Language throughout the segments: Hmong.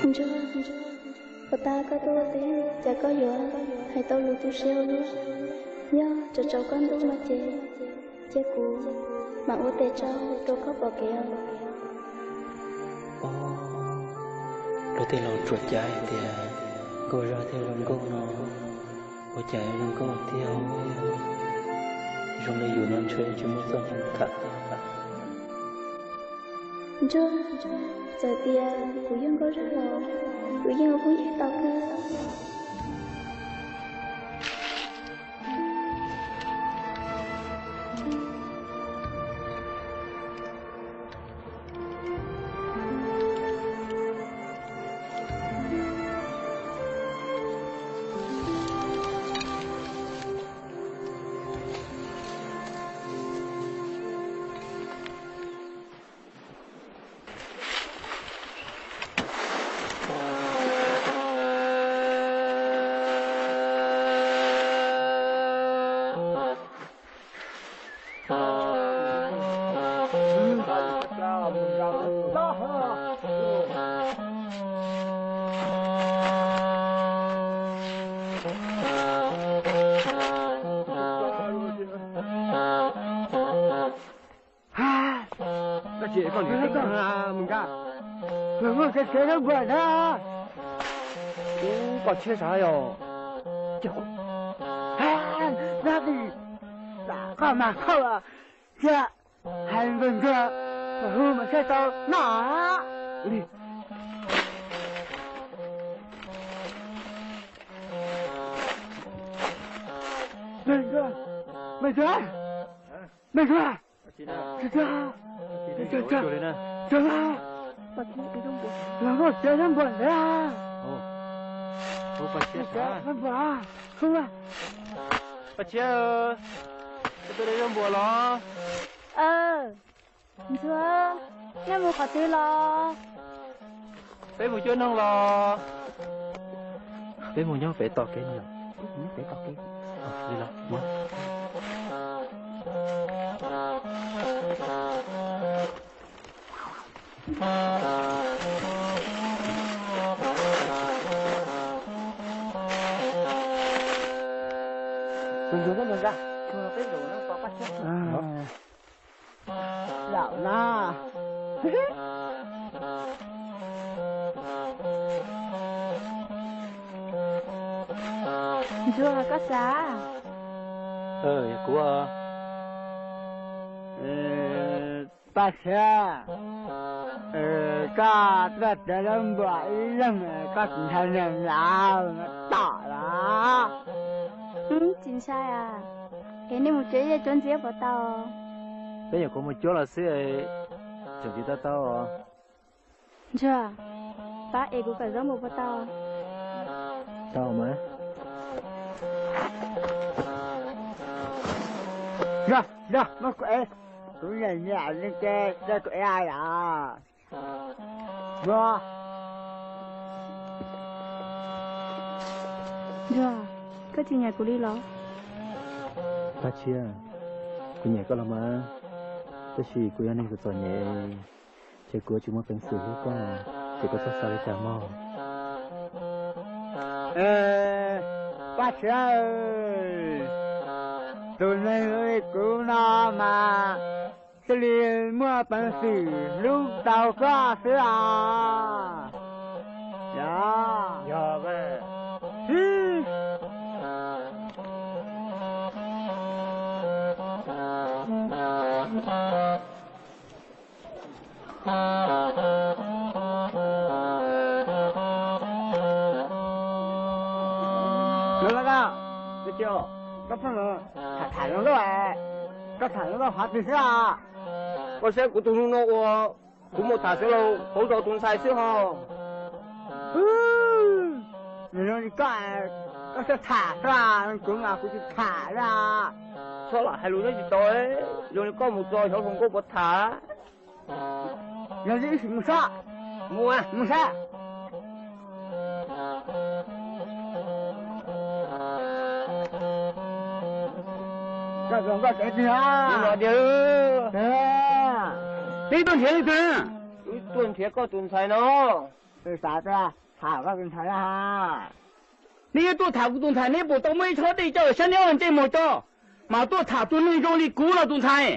Ntsuag, puas tas koj tuaj ua teb, cas koj yuav hais tau lus tu siab ua luaj? Yog tsaus tsaus koj ntuj no ces cia kuv mam ua tes tsau rau koj pom kev os. Luag tej laus tsuas cav hais tias nkauj zog thiaj zoo nkauj no, ua cas zoo nkauj tiag. Zoo li yus no ntshe tsis muaj txoj hmoo tham. Ntsuag, txawm tias kuv yog nkauj zog los kuv yeej ua phooj ywg tau kawg. Koj tsis koj mus nkag, los muaj kev tsev rab npuas ntag. Koj tshiab sav yog, koj mas koj cia hais npawg Ntsuag hu mas saib tau noj. Npawg Ntsuag, npawg Ntsuag, npawg Ntsuag, Ntsuag, los muaj kev rab npuas ntag. Rab npuas, hu, Paj Tshiab, koj tuaj de rab npuas los? Ntsuag, nej mus qhov twg los? Peb mus cuab noog los? Peb mus nyob pem tom kev no. Peb mus nyob pem tom kev. Li los. Tus Ntsuag, koj mus nkag, peb zaum no pom Paj Tshiab. Zaum na. Ntsuag, koj xav? Yog kuv. Paj Tshiab, koj tuaj txiav rab npuas ib leeg koj tsis ntshai niag laus tom los? Tsis ntshai a. Es nej mus cuab ib yam cuab ntxiab puas tau? Peb nyuam qhuav mus cuab los xwb, tseem tsis tau tau. Ntsuag, pab es kuv kawm zaub npua puas tau? Tau mas. Yog, yog, muab kuv ev, kuv nyiam nyiam li ces kuv ev yom. Ntsuag, koj tsis nyiam kuv li los? Paj Tshiab, kuv nyiam koj los mas, tab sis kuv yog neeg txom txom nyem, ces kuv tsis muaj peev xwm hlub koj, ces koj txhob xav li cas mog. Paj Tshiab, tus neeg li kuv no mas thiaj li muaj peev xwm hlub tau koj xwb os. Yog, yog. Koj tham, tham zoo nkauj, koj tham zoo nkauj qhov twg xwb os? Koj saib kuv tus hlub no ua, kuv mus tham xeev laus pauv zog tus ntxhais xwb hos. Nws zoo li koj, koj txhob tham xwb, kuv mas kuv tsis tham li. Txhob lam hais lus nyob tsis tau, zoo li koj mus txog xyov hluas nkauj puas tham. Yog li ib sim mus saib. Mus, mus saib. Koj zoo nkauj tsev twg os? Peb tuaj nrhiav leej twg? Wb tuaj nrhiav koj tus ntxhais no. Xav tuaj tham koj tus ntxhais na. Neb yuav tuaj tham kuv tus ntxhais, neb puas tau muab ib txhob dej coj los saib neb ob leeg ntsej muag tso, mas tuaj tham tus neeg zoo li kuv no tus ntxhais.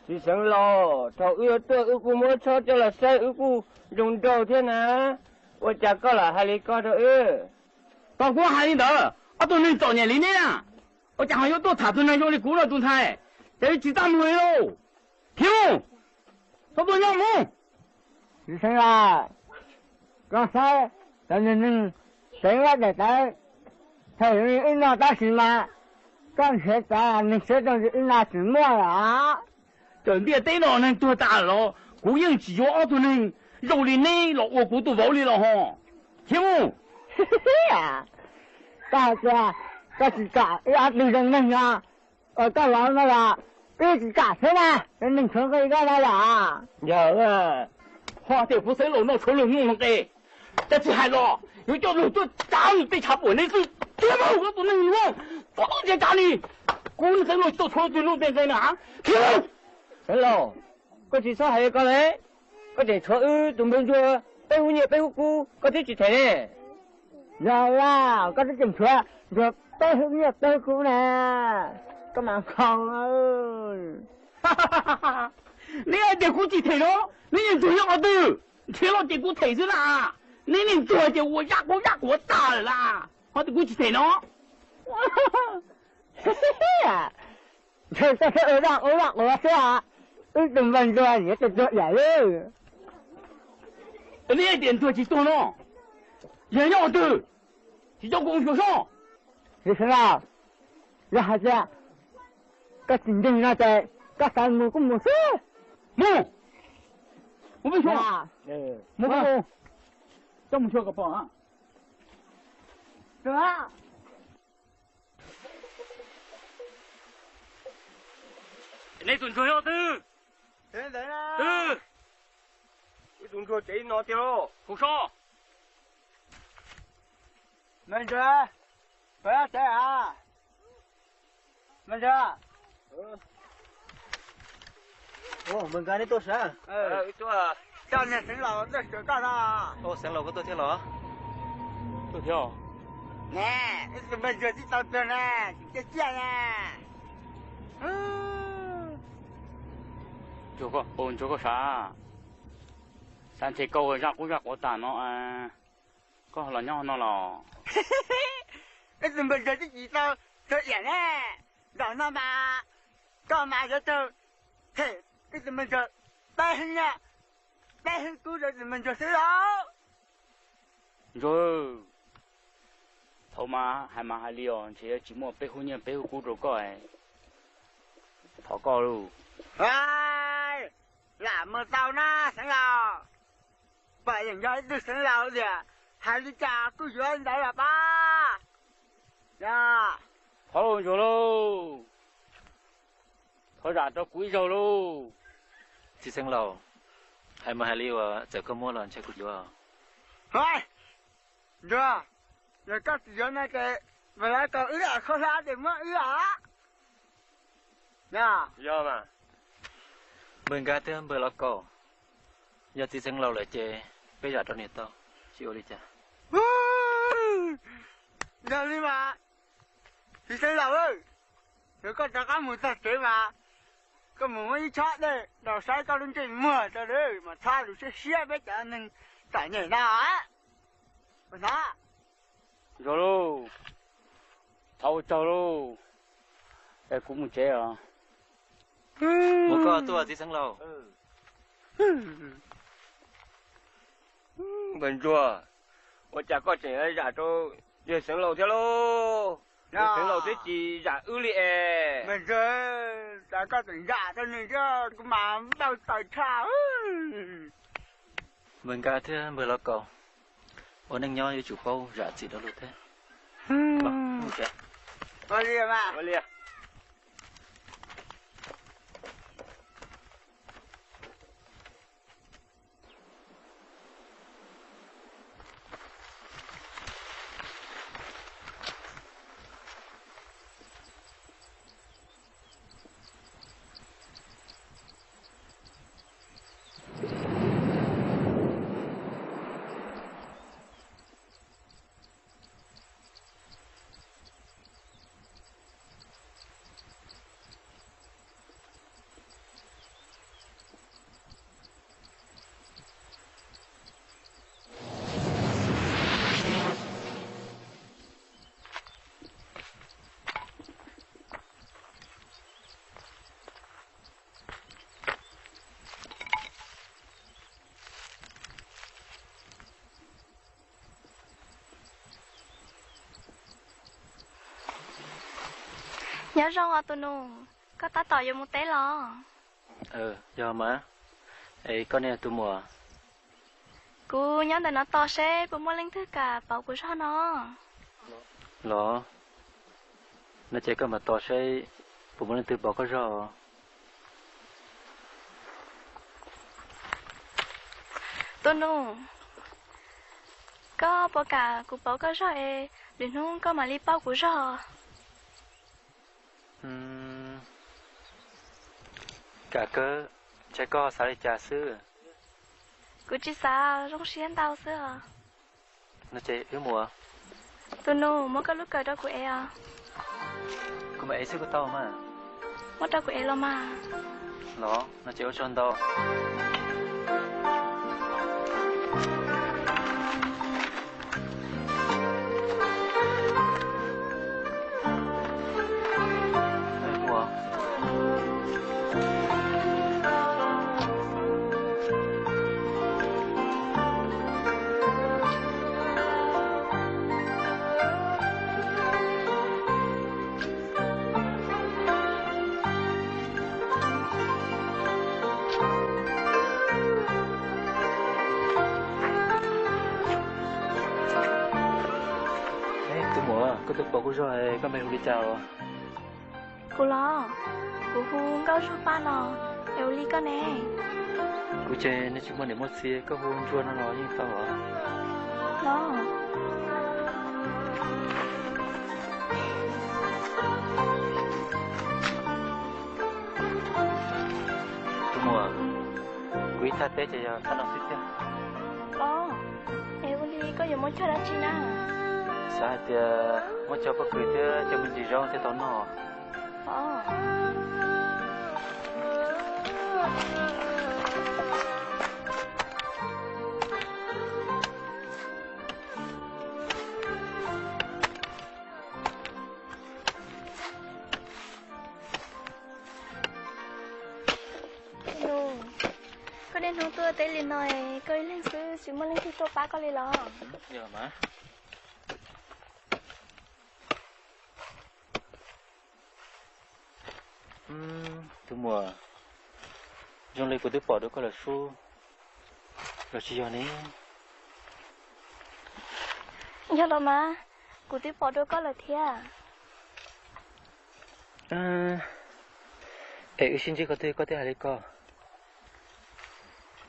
Txiv xeev laus, thaum wb yuav tuaj wb kuj muab txhob coj los saib wb kuj zoo nraug thiab na, ua cas koj lam hais li ko rau wb? Koj kuj hais li ntawd, ob tug neeg txom nyem li neb na, ua cas ho yuav tuaj tham tus neeg zoo li kuv no tus ntxhais? Ces tsis txaj muag li lauj. Khiav mus, txhob tuaj nyob mus. Txiv xeev laus, koj saib cov neeg seev lab daim tawv, thaum wb noj tab sis mas koj nrhiav txav neeg siab zoo li wb no tsis muaj lawm. Cov ntiaj teb no neeg tuag tas los kuv yeej tsis yuav ob tug neeg zoo li neb los ua kuv tus vauv li los ho. Khiav mus. Koj hais tias koj tsis kam wb ob tug zoo neeg no, koj los no los wb tsis kam thiab na, neeg tshuav koj li koj no los. Yog, ho tias kuv xeev laus no tshuav luag muaj hluas nqe, cas tsis hais los yuav coj luag tuaj tsav nws tej tshav puam neb xwb. Khiav mus, tus neeg no txhob nrhiav tsav li. Kuv xeev laus tsis tau tshuav tus luj tej nqe na. Khiav mus. Xeev laus, koj tsis txhob hais li ko ne, koj tseem tshuav wb tus npawg ntsuag peb hub nyiaj peb hub kub koj twb tsis them ne. Yog, koj twb tseem tshuav ntsuag peb hub nyiaj peb hub kub na, koj mas nkhaus. Neb hais tias kuv tsis them no, neb yeej ntsuag nyob qhov twg? Nrhiav los ces kuv them xwb na. Neb niag ntsuag ces ua zaj quav zaj quav tag lawm las, ho tias kuv tsis them no. Ntshe koj thiaj ua zaj quav zaj quav xwb, wb tus npawg ntsuag nyiam tus ntsuag yam li. Neb hais tias ntsuag tsis tuag no, yog nyob qhov twg? Tsis coj kuv mus xyuas soj. Txiv xeev laus, yog hais tias koj tsis ntseeg no ces koj xav mus kuj mus xwb. Mus, mus peb xyuas. Mus, mus, coj mus xyuas kom pom. Nej tus ntsuag nyob twg? Twg? Wb tus ntsuag tsev no tiag lauj. Hu so. Me ntsuag, pab tsev a. Me ntsuag. Npawg Nkaj, neb tuaj sav? Coj niag xeev laus tuaj xyuas koj no. Xeev laus koj tuaj thiab los? Tuaj thiab. Ne, tus npawg ntsuag tib tau tuag na, tsis ciaj ciaj na. Ntsuag koj sav? Xav ntshe koj ua zaj qub zaj quav tag no, koj los nyob no los? Ib tug npawg ntsuag twb tsis tau tuag iam ne, zaum no mas koj mas yuav tau them ib tug npawg ntsuag peb hwb nyiaj peb hwb kub rau ib tug npawg ntsuag xwb lauj. Ntsuag, thaum mas hais mas hais li os, ntshe yuav tsis muaj peb hwb nyiaj peb hwb kub rau koj, thov koj lauj. Lam mus tau na xeev laus, pom yeej yog ib tug xeev laus tiag, hais li cas kuj yuav ntawd los pab. Thov lauj Ntsuag lauj, thov zam rau kuv ib zaug lauj. Txiv xeev laus, hais mas hais li uas txawm koj muab los ntshe kuv yuav. Ntsuag, yog koj tsis yuav no ces npawg laus kaus wb khaub hlab ces muab wb os. Yog mas. Npawg Nkaj thiab npawg laus kaus, yog txiv xeev laus lawm ces peb zam rau nws tau, tsis ua li cas. Yog li mas, txiv xeev laus, yog koj rov qab mus txog tsev mas koj mus muab ib txhob dej rau saib koj lub ntsej muag rau mas txhob lus siab siab peb cov neeg txom nyem no. Ntsuag lauj, thov ua tsaug lauj, es kuv mus tsev os. Mus koj tuaj txiv xeev laus. Npawg Ntsuag, ua cas koj tseem zam rau yawg xeev laus thiab lauj? Yawg xeev laus twb tsis zam wb li es. Npawg Ntsuag, cas koj tseem zam rau nws thiab, kuv mas npau taws tshaj. Npawg Nkaj thiab npawg laus kaus, ua neej nyob yuav tsum paub zam txim rau luag thiab. Nyob zoo os tus nus, koj tab tom yuav mus teb los? Yog mas. Es koj ne tus muam? Kuv nyob ntawm no tos seb puas muaj leej twg kam pauv kuv zog no. Los, no ces koj mam tos seb puas muaj leej twg pauv koj zog. Tus nus, koj puas kam kuv pauv koj zog es lwm hnub koj mam li pauj kuv zog? Kam kawg, ntshai koj xav li cas xwb. Kuv tsis xav, zoo siab ntau xwb os. No ces wb mus. Tus nus, muab koj lub kawm rau kuv ev os. Kuv mam ev xwb kuj tau mas. Muab rau kuv ev los mas. Los, no ces ua tsaug ntau. Tus muam, koj twb pauv kuv zog, koj npe hu li cas os? Kuv los, kuv hu Nkauj Zuag Paj no, es ua li koj ne? Kuv ces nej tsis muaj niam muaj txiv, koj hu Ntsuag no los yeej tau os. Los. Tus muam, kuv ib thaj teb ces yog thaj no xwb tiag. Los, es ua li koj yuav muab cog dab tsi na? Xav hais tias muab cog pob kws thiab cov me ntsis zaub thiaj tau noj. Nus, koj niaj hnub tuaj teb li no, koj ib leeg xwb tsis muaj leej twg tuaj pab koj li los? Tus muam, zoo li kuv twb pom dua koj lawm sub, los tsis yog ne? Yog los mas, kuv twb pom dua koj lawm thiab. Es wb sib ntsib qhov twg koj thiaj hais li ko?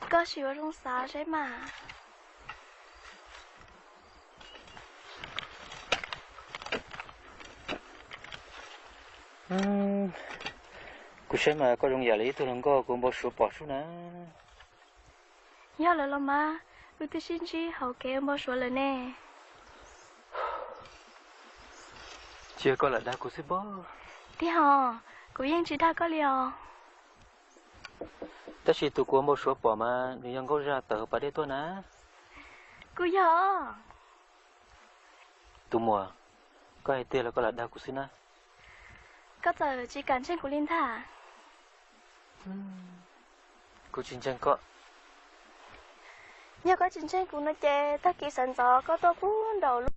Koj sim ua zoo xav seb mas. Kuv saib mas koj zoo yam li ib tug hluas nkauj kuv ua npau suav pom sub na. Yog lawm los mas, wb twb sib ntsib hauv kev ua npau suav lawm ne. Tsis yog koj lam dag kuv xwb pob? Tiag os, kuv yeej tsis dag koj li os. Tab sis tus kuv ua npau suav pom mas nws yog nkauj zaj tawm hauv pas dej tuaj na. Kuj yog. Tus muam, koj hais tiag los koj lam dag kuv xwb na? Koj txawm tsis kam ntseeg kuv li ntag. Kuv tsis ntseeg koj. Yog koj tsis ntseeg kuv no ces tag kis sawv ntxov koj tuaj pub nraum lub